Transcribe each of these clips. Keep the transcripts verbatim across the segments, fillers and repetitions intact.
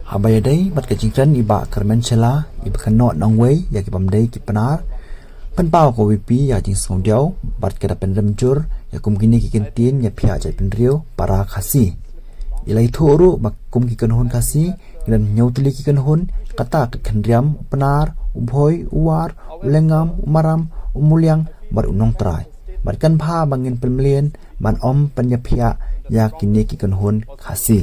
Haba ïadei bad ka jingkren i Bah Kyrmen Shylla, i ba kynnoh nongwei ïa ki bym dei ki Pnar, pynpaw ka VPP ïa ka jingsngewdiaw bad ka da pynrem jur ïa kum kine ki kyntien ïa phiah jaitbynriew para Khasi. I la ïathuh ruh ba kum ki kynhun Khasi ngi don hynñiew tylli ki kynhun, kata ka Khynriam u Pnar, u Bhoi u War, u Lyngngam u Maram, u Muliang bad u Nongtrai. Bad kan bha ba ngin pynmlien ban ym pynïaphiah ïa kine ki kynhun Khasi.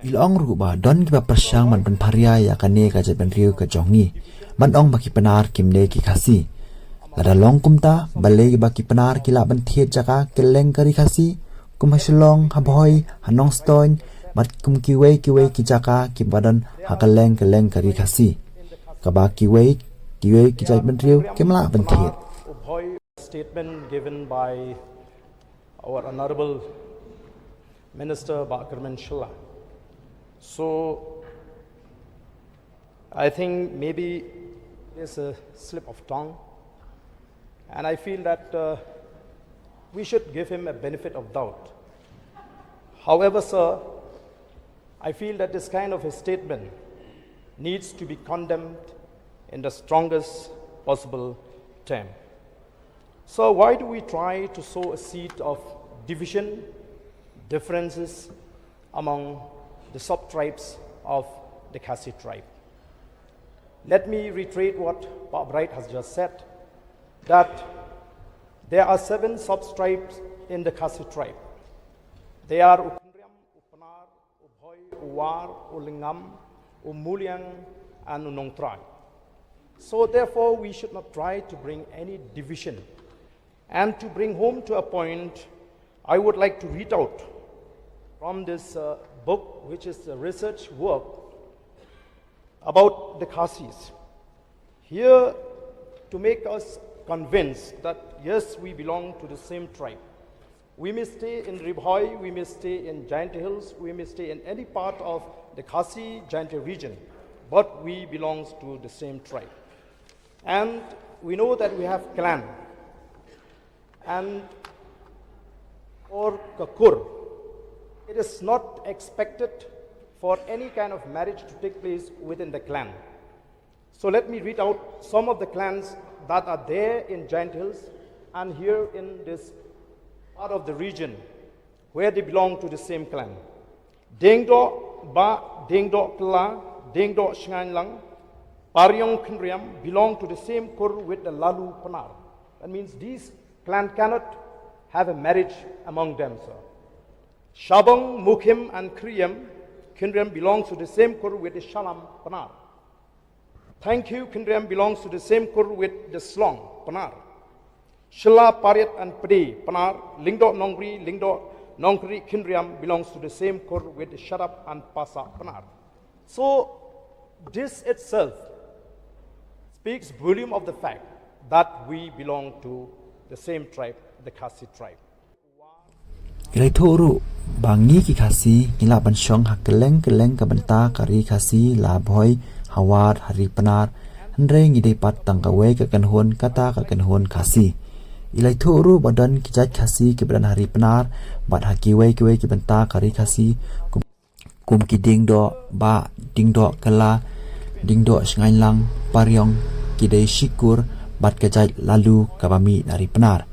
I la ong ruh ba don kiba pyrshang ban pynpharia ïa kane ka jaitbynriew ka jong ngi, ban ong ba ki Pnar kim dei ki Khasi. Lada long kumta, balei ba ki Pnar ki lah ban thied jaka kylleng ka ri Khasi, kum ha Shillong, ha Bhoi, ha Nongstoiñ bad kum kiwei kiwei ki jaka kiba don ha kylleng kylleng ka ri Khasi, kaba kiwei kiwei ki jaitbynriew kim lah ban thied. Statement given by our Honorable Minister Bah Kyrmen Shylla. So, I think maybe it's a slip of tongue, and I feel that uh, we should give him a benefit of doubt. However, sir, I feel that this kind of a statement needs to be condemned in the strongest possible term. So, why do we try to sow a seed of division, differences among the sub-tribes of the Khasi tribe? Let me reiterate what Bah Bright has just said, that there are seven sub-tribes in the Khasi tribe. They are u Khynriam, u Pnar, u Bhoi, u War, u Lyngngam, u Muliang, and u Nongtrai. So therefore, we should not try to bring any division. And to bring home to a point, I would like to read out from this uh, book, which is a research work about the Khasis. Here, to make us convinced that yes, we belong to the same tribe. We may stay in Ri Bhoi, we may stay in Jaintia Hills, we may stay in any part of the Khasi Jaintia region, but we belong to the same tribe. And we know that we have clan. And or ka kur, it is not expected for any kind of marriage to take place within the clan. So let me read out some of the clans that are there in Jaintia Hills and here in this part of the region where they belong to the same clan. Diengdoh Bah, Diengdoh Kylla, Diengdoh Shngainlang, Pariong Khynriam belong to the same kur with the Lalu Pnar. That means these clan cannot have a marriage among them, sir. Shabong, Mukhim and Khynriam, Khynriam belongs to the same kur with the Shalam Pnar. Thangkhiew Khynriam belongs to the same kur with the Slong Pnar. Shylla, Pariat and Pde Pnar, Lyngdoh Nongbri, Lyngdoh Nongkri Khynriam belongs to the same kur with the Shadap and Pasa Pnar. So this itself speaks volume of the fact that we belong to the same tribe, the Khasi tribe. Ki la ïathuh ruh ba ngi ki Khasi ngi lah ban shong ha kylleng kylleng ka bynta ka ri Khasi, la Bhoi, ha War, ha ri Pnar, hynrei ngi dei pat tang kawei ka kynhun, kata ka kynhun Khasi. I la ïathuh ruh ba don ki jait Khasi kiba don ha ri Pnar bad ha kiwei kiwei ki bynta ka ri Khasi, kum ki Diengdoh Bah, Diengdoh Kylla, Diengdoh Shngainlang, Pariong, ki dei shi kur bad ka jait Lalu kaba mih na ri Pnar.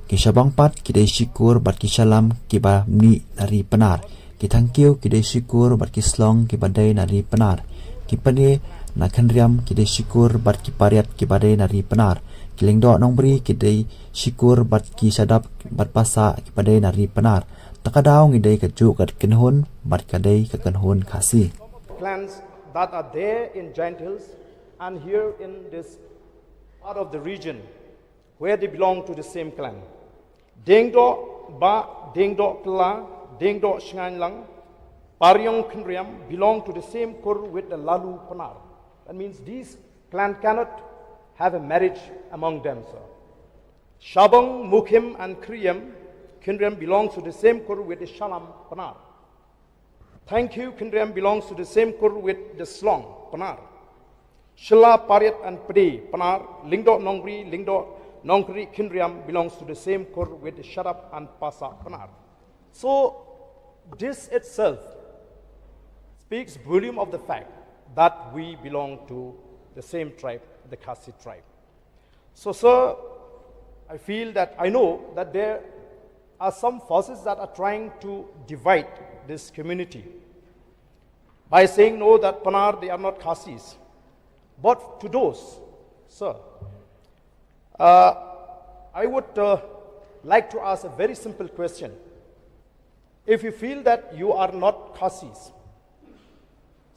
Ki Shabong pat ki dei shi kur bad ki Shalam kiba mih na ri Pnar. Ki Thangkhiew ki dei shi kur bad ki Slong kiba dei na ri Pnar. Ki Pde na Khynriam ki dei shi kur bad ki Pariat kiba dei na ri Pnar. Ki Lyngdoh Nongbri ki dei shi kur bad ki Shadap bad Pasa kiba dei na ri Pnar. Ta ka daw ngi dei kajuh ka kynhun bad ka dei ka kynhun Khasi. Clans that are there in Jaintia Hills and here in this part of the region where they belong to the same clan. Diengdoh Bah, Diengdoh Kylla, Diengdoh Shngainlang, Pariong Khynriam belong to the same kur with the Lalu Pnar. That means these clan cannot have a marriage among them, sir. Shabong, Mukhim and Khynriam, Khynriam belongs to the same kur with the Shalam Pnar. Thangkhiew Khynriam belongs to the same kur with the Slong Pnar. Shylla, Pariat and Pde Pnar, Lyngdoh Nongbri, Lyngdoh Nongkri Khynriam belongs to the same kur with the Shadap and Pasa Pnar. So this itself speaks volume of the fact that we belong to the same tribe, the Khasi tribe. So, sir, I feel that I know that there are some forces that are trying to divide this community by saying, "No, that Pnar, they are not Khasis." But to those, sir, uh, I would uh, like to ask a very simple question. If you feel that you are not Khasis,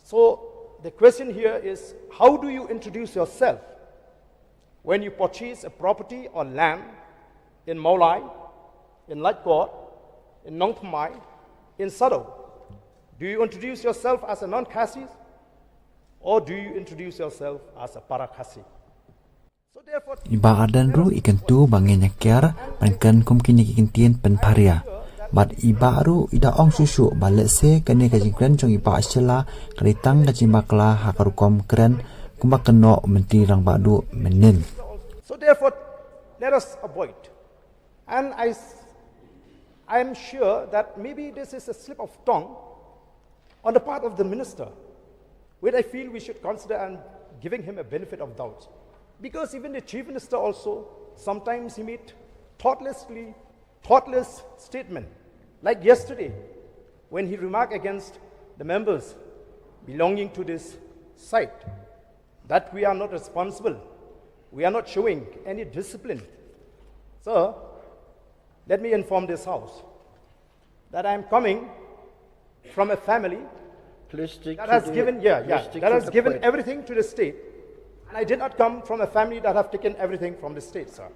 so the question here is, how do you introduce yourself when you purchase a property or land in Mawlai, in Laitkot, in Nongthymmai, in Sadao? Do you introduce yourself as a non-Khasi, or do you introduce yourself as a para-Khasi? So therefore, I Bah Ardent ruh i kyntu ba ngin ïa kiar ban kren kum kine ki kyntien pynpharia. Bad i Bah ruh i da ong shuh shuh ba lehse kane ka jingkren jong i Bah Shylla ka dei tang ka jingbakla ha ka rukom kren kumba kynnoh u Myntri Rangbah Duh mynnin. So therefore, let us avoid. And I, s- I am sure that maybe this is a slip of tongue on the part of the minister, which I feel we should consider and giving him a benefit of doubt. Because even the chief minister also, sometimes he made thoughtlessly, thoughtless statement. Like yesterday, when he remarked against the members belonging to this site, that we are not responsible, we are not showing any discipline. So, let me inform this house that I am coming from a family Please stick that to has the, given, yeah, please yeah, stick that to has the given point. Everything to the state. And I did not come from a family that have taken everything from the state, sir.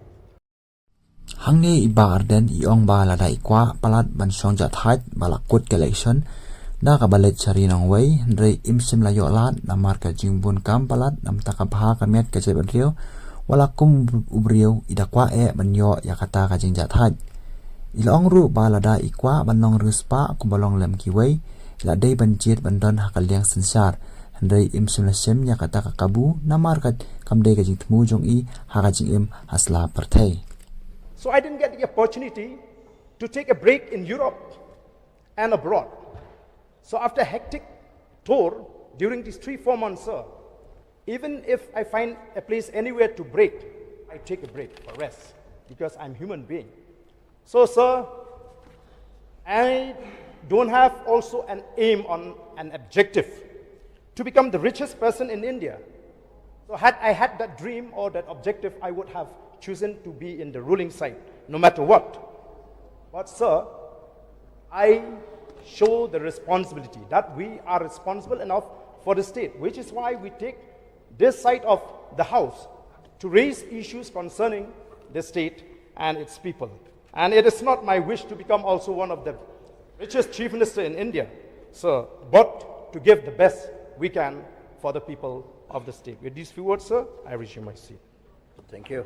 Hangne i Bah Ardent i ong ba lada i kwah palat ban shong jahthait ba la kut ka election da kaba leit sha ri nongwei, hynrei im shym la ïoh lad namar ka jingbun kam palat namar ka bha ka miat ka jaitbynriew. Wat la kum u briew i da kwah eh ban ïoh ïa kata ka jingjahthait. I la ong ruh ba lada i kwah ban long riewspah kumba long lem kiwei, i la dei ban jied ban don ha ka liang synshar. Hynrei im shym la shem ïa kata ka kabu namar ka kam dei ka jingthmu jong i ha ka jingim ha sla pyrthei. So I didn't get the opportunity to take a break in Europe and abroad. So after a hectic tour during these three, four months, sir, even if I find a place anywhere to break, I take a break or rest because I'm human being. So, sir, I don't have also an aim on an objective to become the richest person in India. So had I had that dream or that objective, I would have chosen to be in the ruling side, no matter what. But sir, I show the responsibility that we are responsible enough for the state, which is why we take this side of the house to raise issues concerning the state and its people. And it is not my wish to become also one of the richest chief minister in India, sir, but to give the best we can for the people of the state. With these few words, sir, I resume my seat. Thank you.